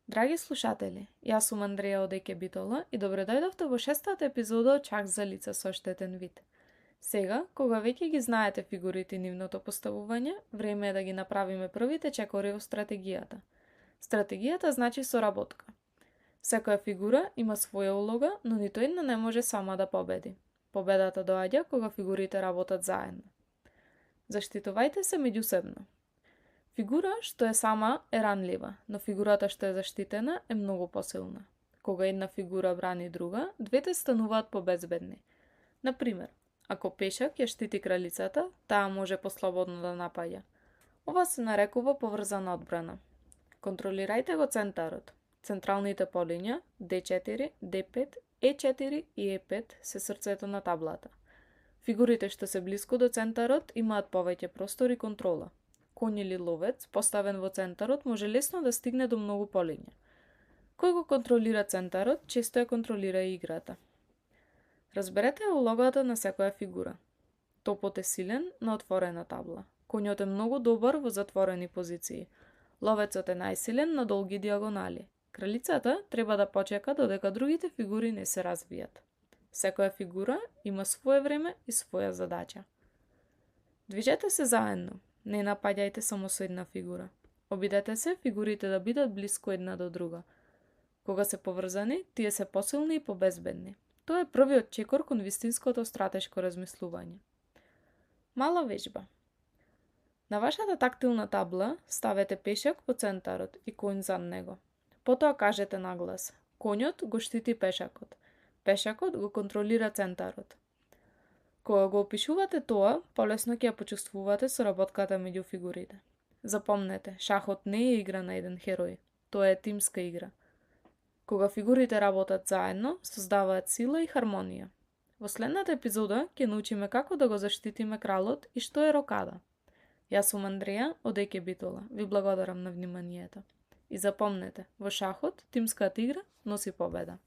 Драги слушатели, јас сум Андреја од Еке Битола и добре дојдовте во шестата епизода од Чак за лица со штетен вид. Сега, кога веќе ги знаете фигурите и нивното поставување, време е да ги направиме првите чекори во стратегијата. Стратегијата значи соработка. Секоја фигура има своја улога, но ниту една не може сама да победи. Победата доаѓа кога фигурите работат заедно. Заштитувајте се меѓусебно. Фигура што е сама е ранлива, но фигурата што е заштитена е многу посилна. Кога една фигура брани друга, двете стануваат побезбедни. Например, ако пешак ја штити кралицата, таа може послободно да напаѓа. Ова се нарекува поврзана одбрана. Контролирајте го центарот. Централните полиња D4, D5, E4 и E5 се срцето на таблата. Фигурите што се блиску до центарот имаат повеќе простор и контрола. Коњ или ловец, поставен во центарот, може лесно да стигне до многу полиња. Кој го контролира центарот, често ја контролира и играта. Разберете улогата на секоја фигура. Топот е силен на отворена табла. Коњот е многу добар во затворени позиции. Ловецот е најсилен на долги диагонали. Кралицата треба да почека додека другите фигури не се развијат. Секоја фигура има свое време и своја задача. Движете се заедно. Не напаѓајте само со една фигура. Обидете се фигурите да бидат блиску една до друга. Кога се поврзани, тие се посилни и побезбедни. Тоа е првиот чекор кон вистинското стратешко размислување. Мала вежба. На вашата тактилна табла ставете пешак по центарот и коњ зад него. Потоа кажете наглас: коњот го штити пешакот. Пешакот го контролира центарот. Кога го опишувате тоа, полесно ќе ја почувствувате соработката меѓу фигурите. Запомнете, шахот не е игра на еден херој, тоа е тимска игра. Кога фигурите работат заедно, создаваат сила и хармонија. Во следната епизода ќе научиме како да го заштитиме кралот и што е рокада. Јас сум Андреја од Еке Битола. Ви благодарам на вниманието. И запомнете, во шахот тимската игра носи победа.